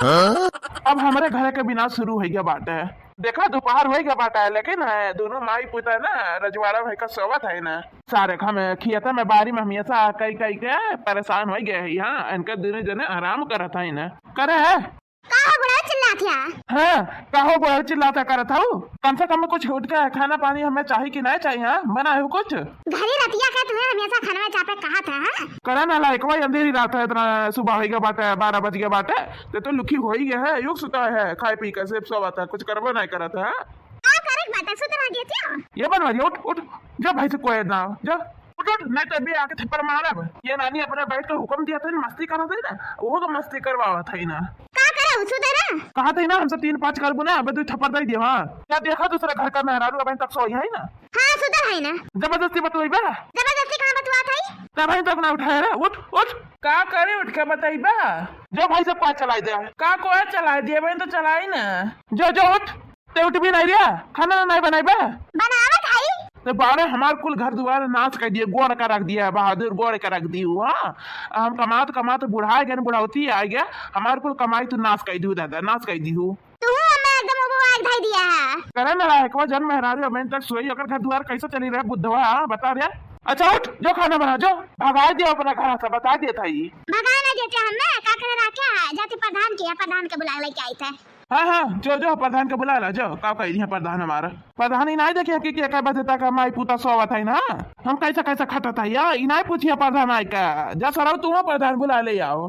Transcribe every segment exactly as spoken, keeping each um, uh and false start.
हाँ? अब हमरे घर के बिना शुरू होइ गया बाटे। देखा, दोपहर होइ गया बाटे, लेकिन, अ, दोनों माई पुता ना रजवाड़ा भई का सोवत है ना। सारे हम खेते में बारी में हमेशा कई कई के परेशान होइ गए है। हाँ, इनके दोनों जने आराम करत है ना। करे है? का हो बुढ़ऊ चिल्लात है? हाँ, का हो बुढ़ऊ चिल्लात है करत हऊ? कम से कम कुछ उठ के खाना पानी हमें चाही कि नहीं चाही? हाँ, बनाए हो कुछ? घरी रतिया का तुम्हें हमेशा खाना में चापे कहा था, हाँ? करा ना लायक भाई, अंधेरी रात है, इतना सुबह होइ गया बाटे, बारह बज गया बाटे, ते तो लुखी होइ गया है, युग सुता है, खाए पी के सिर्फ सोवत है, कुछ करबो नहीं करत है। का करे के बाटे, सुत रह गया क्या? ये बनवा दिया, उठ, उठ, जा भाई से कोई ना, जा। उठ, उठ, नहीं तो अभी आके थप्पड़ मारब। ये नानी अपने बैठ के हुक्म दिया था ना, मस्ती करत है ना, वो तो मस्ती करवावत है ना। का करे, सुते ना? कहा था ना, हमसे तीन पाँच करबो ना, अबे तू थप्पड़ दे दिया, हाँ। क्या देखा दूसरा घर का मेहरारू अबे तक सोई है ना? हाँ, सुतल है ना। जबरदस्ती बतुआइबा? जबरदस्ती कहाँ बतुआत है? तब भाई तक ना उठाए रे, उठ, उठ। का करे उठ के बतइबा? जो भाई सब का चलाए दे। का कोई चलाए दिए, भाई तो चलाई ना। जो, जो उठ। ते उठ भी नहीं रिया, खाना नहीं बनाइबा? बनावत हई। ते बारे हमार कुल घर दुआर नाश कर दिए, गोड़ का रख दिया, बहादुर गोड़ का रख दी हुआ। हम कमात कमात बुढ़ा गए, बुढ़ौती आ गया, हमार कुल कमाई तू नाश कर दिहू दादा, नाश कर दिहू। तू हमें एकदम उबवा के धई दिया है। करे ना लायकवा जन मेहरारू अबे तक सोई, ओकर घर दुआर कैसे चली रहे बुद्धवा, हाँ, बता रे। अच्छा उठ, जो खाना बना, जो भगाए दिया अपना घर से, बता दिया था ये। भगाए ना देते हमें, का करे रहा क्या है, जाति प्रधान के, प्रधान के बुला लेके आई थे। हाँ, हाँ, जो, जो, प्रधान के बुला ला, जो, का कह दिया प्रधान हमारा। प्रधान ही नहीं देखे कि, कि एकर बदे तक माई पूता सोवत है ना, हम कैसे, कैसे खटत है, या, ई नहीं पूछिया प्रधान आई का, जा सरऊ तू प्रधान बुला ले आओ।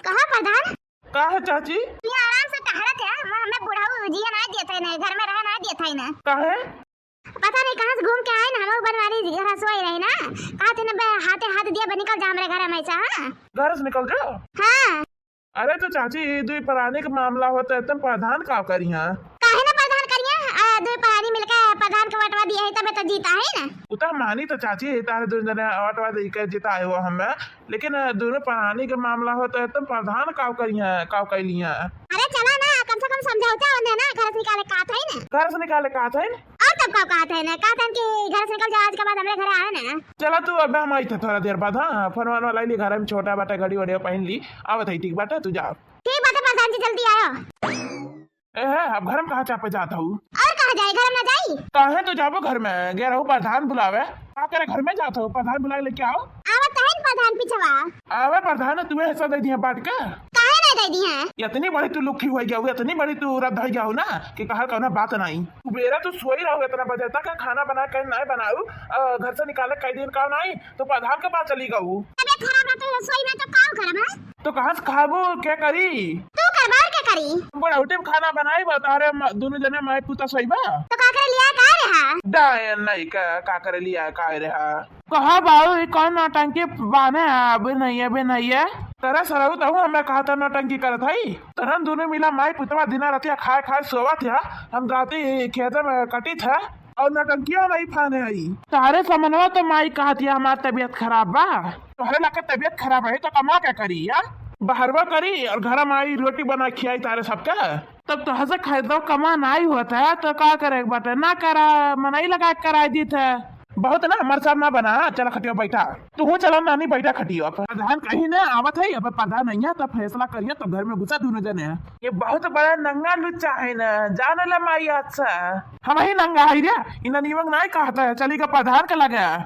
कहा प्रधान? का है चाची? ये आराम से टहरत है, हम, हमें बुढ़ऊ जिया नहीं देते हैं, घर में रह नहीं देते हैं ना। काहे? पता नहीं कहाँ से घूम के आए ना, हम बनवारी घर सोए रहे ना, कहा थे ना बे, हाथे हाथ दिया बे, निकल जा हमरे घर में से, हाँ? घर से निकल जाओ। हाँ। अरे तो चाची, ई दुई परानी के मामला होता है, तुम प्रधान का करिया? काहे ना प्रधान करिया? आ, दुई परानी मिलके प्रधान के वटवा दिया है, तबे तो जीता है ना। उ तो हम मानी तो चाची, तारे दुई जने वटवा दे के जिताए हो हमें, लेकिन, अ, दोनों परानी के मामला होता है, तुम प्रधान का करिया, का कैलिया? अरे चला ना, कम से कम समझौता होने ना, घर से निकाले का था ही ना। घर से निकाले का था ही ना? और तब का कहा था ना, कहा था कि घर से निकल जाओ, आज के बाद हमरे घर आवे ना। चला तू, अब हम आई थे थोड़ा देर बाद, हाँ, फोन वान वाला लिए, घर में छोटा बाटा घड़ी वड़ी पहन ली, आवत है, ठीक बाटा, तू जाओ। ठीक बात है प्रधान जी, जल्दी आयो। ए है, अब घर में कहाँ चापे जात हऊ? और कहाँ जाए, घर में ना जाई? काहे तो जाबो घर में, गे रहू प्रधान बुलावे। का करे घर में जात हऊ, प्रधान बुलाए लेके आओ। आवत है न प्रधान पिछवा। आवे प्रधान, तुहे हिस्सा दे दिया बांट के। काहे नहीं दे दिया? इतनी बड़ी तू लुखी हो गया हो, इतनी बड़ी तू रद्द हो गया हो ना कि कहल कौनो बात नहीं। तू बेरा तू सोई रहो इतना बजे तक, खाना बना के नहीं बनाऊ, अ, घर से निकाले कई दिन का नहीं, तो प्रधान के पास चली गऊ। तबीयत खराब रहते रसोई में तो काम करब है। तो कहाँ से खाबो, क्या करी? तू करबा और क्या करी? बड़ा उठे खाना बनाई बा, तारे म-, दोनों जने माई पुता सोई बा। तो का करे लिया का रहा? डायन नहीं का, का करे लिया का रहा? कहा बाऊ, ई कौन नौटंकी बाने है? अबे नहीं है, अबे नहीं है। तेरा सरऊ तहू हमें कहा था नौटंकी करत हई। तरन दोनों मिला माई पुतवा दिना रतिया खाए खाए सोवत है। हम राती खेते में कटित है और नौटंकिया नहीं फाने हई। तारे समनवा तो माई कहत है हमार तबीयत खराब बा। तोहरे लाके तबीयत खराब है तो कमा क्या करी या? बहरवा करी और घर में आई रोटी बना खियाई तारे सबके। तब तो हंसे खाए तो कमा नहीं होता है तो का करे के बाटे? ना करा, मनई लगा के कराई दी थे। बहुत ना, हमारे साथ ना बना, चला खटिया बैठा। तू चला नानी, बैठा खटिया पर। प्रधान कहीं ना आवत है, अब प्रधान नहीं है, तब फैसला करिए, तब घर में घुसा दोनों जने। ये बहुत बड़ा नंगा लुच्चा है ना, जान ला माई अच्छा। हम ही नंगा है रे, इन्हें नीमक नहीं कहता है, चली का प्रधान के लगे।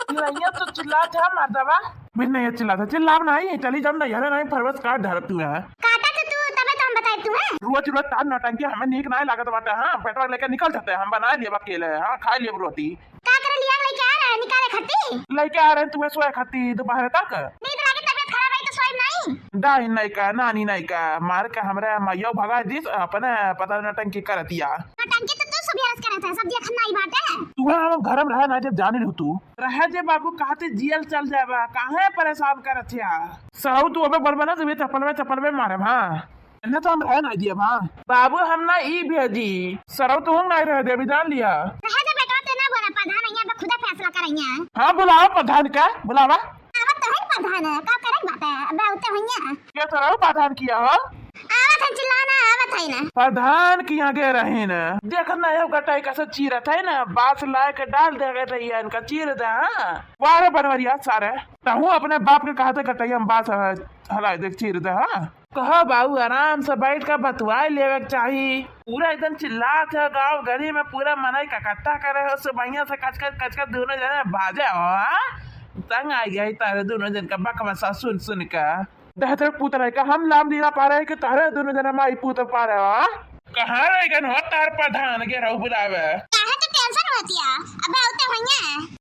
चिल्लाइए तो चिल्लात है मर्दवा। बिन नहीं चिल्लात है, चिल्लाव नहीं, चली जाओ नहीं, अरे नहीं, फरवस काट धरत तू है। काटा तो तू, तबे तो हम बताए तू है। रोज रोज तार नौटंकी हमें नीक नहीं लागत बाटे, हाँ, पेटवा लेके निकल जाते हैं, हम बना लिए अकेले, हाँ, खा लिए रोटी। का करे लिया लेके आ रहा है, निकाले खाती? लेके आ रहे हैं तुम्हें सोए खाती दोपहर तक। नींद लागे, तबीयत खराब है तो सोए नहीं। दाई नहीं का, नानी नहीं का, मार के हमरा माइयो भगा दिस, अपने पता नौटंकी करतिया। नौटंकी तो तू सुबह से करत है, सब देखत नहीं बाटे। तू हम घर में रहे ना जब जाने नहीं तू। रहे जे बाबू, कहते जियल चल जाबा, काहे परेशान करत है? सरऊ तू अबे बड़बड़ा से चपलवे, चपलवे मारे, हाँ। इन्हें तो हम रहे नहीं दिए, हाँ। बाबू हम ना ई भेजी, सरऊ तू हम नहीं रहे देबी, जान लिया। रहे जे बेटवा, ते ना बोला, प्रधान यहाँ पे खुदा फैसला करइया। हाँ, बुलावा प्रधान का, बुलावा। आवत तो है प्रधान, का करे बात है, अब उते होइया। क्या सरऊ प्रधान किया हो? आवत है चिल्लाना, आवत है ना। प्रधान की यहाँ गए रही न, देखत ना हो गटई कैसे चीरत है ना, बांस लाए के डाल दे गए रही है इनका, चीर दे। हाँ, वाह रे बनवरिया सारे, तहूँ अपने बाप के कहते गटई हम बांस हलाए देख चीर दे। हाँ, कहो बाबू, आराम से बैठ के बतुआई लेवे के चाही। पूरा एकदम चिल्लात है गाँव गली में, पूरा मनई इकट्ठा करे हो, सुबहिया से कचकच कचकच दोनों जने बाजे हो। हाँ? तंग आ गया तारे दोनों जन का बकबसा सुन सुन के। दहतर पूत रहे का हम लाम दीना पा रहे कि तारे दोनों जने माई पूत पा रहे हो। हाँ? कहाँ रह गन हो तार प्रधान के रहू बुलावे? काहे तो टेंशन होती है? अबे उते भैया।